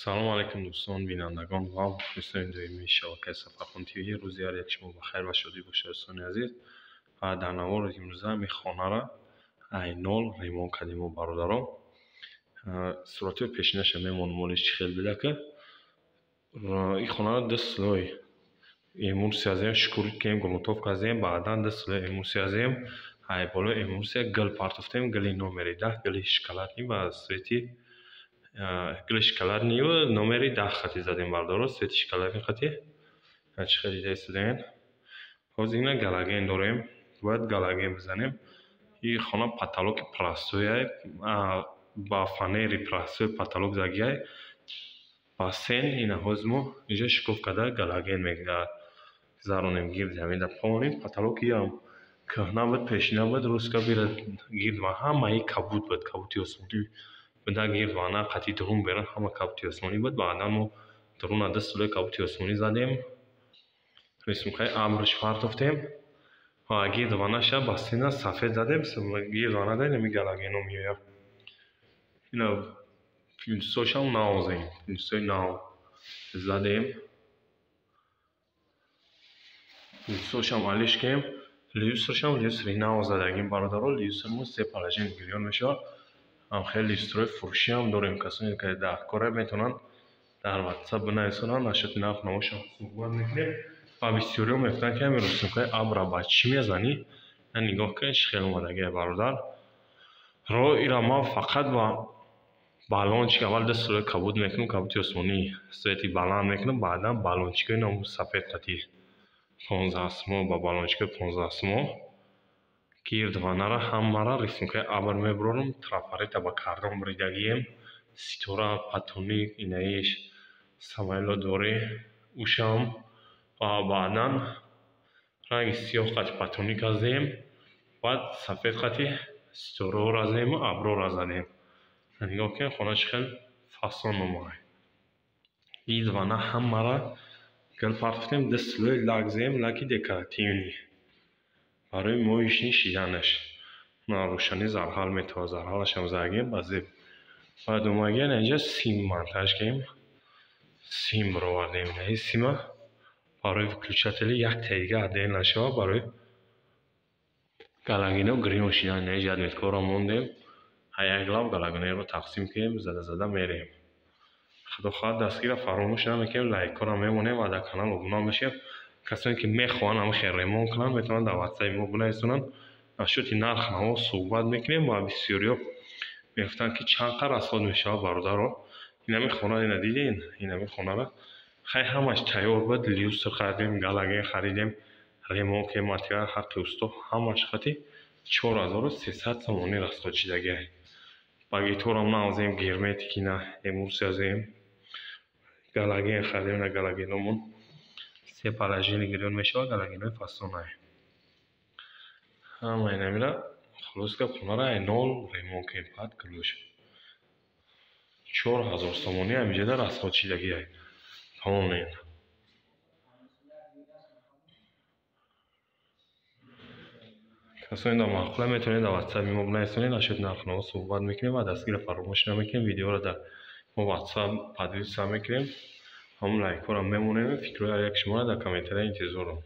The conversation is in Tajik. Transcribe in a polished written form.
Салом алейкум дӯстон, бинандагон ва мухлисони доимии шабакаи Сафархон ТВ. Рӯзи ҳар як шумо ба хайр ва шодӣ бошад, дӯстони азиз. Ва дар навори имрӯза ҳамин хонаро ай нол ремонт кардем мо, бародарон. Суратҳои пешинаша мемонам, молиш чӣ хел бидака. Ин хонаро ду слой эмулсия зем, шкурит кардем, грунтовка зем, баъдан ду слой эмулсия зем. Ай болои эмулсия гил партофтем, гили номери 10, гили шоколадный ба цвети гили шоколадныю номери 10 хати задем, бародаро, цвети шоколадный хати. Чӣ хел дида истодаен. Ҳозир ина галоген дорем, бояд галоген бизанем. Ин хона потолоки простойай, ба фанери простой потолок задагиай. Бассейн ина ҳозир мо инҷо шикоф карда галоген мегузаронем, гирди ҳамида полный. Потолокиам кӯҳна буд, пешина буд, рӯзка бира гирд ва ҳамаи кабуд буд, кабути осмонӣ буда, гирд вана қати дурун берун ҳама кабути осмонӣ буд. Баъдан мо дуруна ду слой кабути осмонӣ задем, рисункаи абрш партофтем ва гирд ванаша бассейна сафед задем. Гирд вана да инами галогено меояд. Ина плинтусҳошам нав зем, плинтусҳои нав задем, плинтусҳошам алиш кардем, люстрашам люстри нав задагим, бародаро. Люстрмо се положение гирён мешавад. Ҳам хеле люстрои фурӯшиам дорем. Касоне ки дар кора метавонанд дар ватсап бинависонанд, насчёти нарх навошам суҳбат мекунем. Ва бисёриҳо мегуфтанд, ки ҳамин рисункаи абра ба чӣ мезанӣ? Нигоҳ кунед, чӣ хел омадагиа, бародар. Ро ира ман фақат ба баллончик аввал ду слой кабуд мекунам, кабути осмонӣ цвети баланд мекунам, баъдан баллончикои намуд сафед қати 15 смо, ба баллончикои 15 смо гирд ванара ҳамаро рисункаи абр мебурорам. Трафарета ба кардон буридагием, ситора, патоник, инаиш самойло дорӣ ушам, ва баъдан ранги сиёҳ қати патоник аздем, баъд сафед қати ситораҳоро аздему аброра задем. Нигоҳ кунед, хона чӣ хел фасон омад. Гирд вана ҳамаро гил партофтем, ду слой лак зем, лаки декоративный барои моишни шиданаш. Рӯшанӣ зарҳал метавад, зарҳалашам задагем ба зеб. Баъд омадем инҷа сим монтаж кардем, сим баровардем. Инаи сима барои выключатели якта дига отдел нашавад, барои галогено гирён шидан. Инаи жатметкаҳоро мондем, як лав галогенеро тақсим кардем, зада зада мерем. Худо хоҳад, дастгирро фаромӯш намекунем, лайкҳоро мемонем ва дар канал обуна мешавем. Касоне ки мехоҳанд ҳамин хел ремонт кунанд, метавонанд дар ватсапи мо бинависонанд, насчёти нарх наво суҳбат мекунем. Ва бисёриҳо мегуфтанд, ки чанд қадр расход мешавад, бародаро. Инами хона ина диден, инами хонаро хай ҳамаш тайёр буд, люстр харидем, галоген харидем, ремонт кардем, материал ҳаққи усто ҳамаш хати 4300 сомонӣ расход шидагиай. Багеторам навзем, герметик ина эмулсия зем, галоген харидем, ина галогеномон се положение гирён мешавад, галогенои фасонай. Ҳама инамира хулос гап хонаро ай нол ремонт кардем, баъд ключ 4000 сомонӣ ҳаминҷода расход шидагиай. Тамомен. Касоне дар маъқула метавонед дар ватсапи мо бинависонед, насчёти нархнаво суҳбат мекунем ва дастгирро фаромӯш намекунем. Видеоро дар мо ватсап поделиться мекунем, ҳамон лайкҳоро мемонем. Фикрҳои ҳар як шуморо дар комментария интизорам.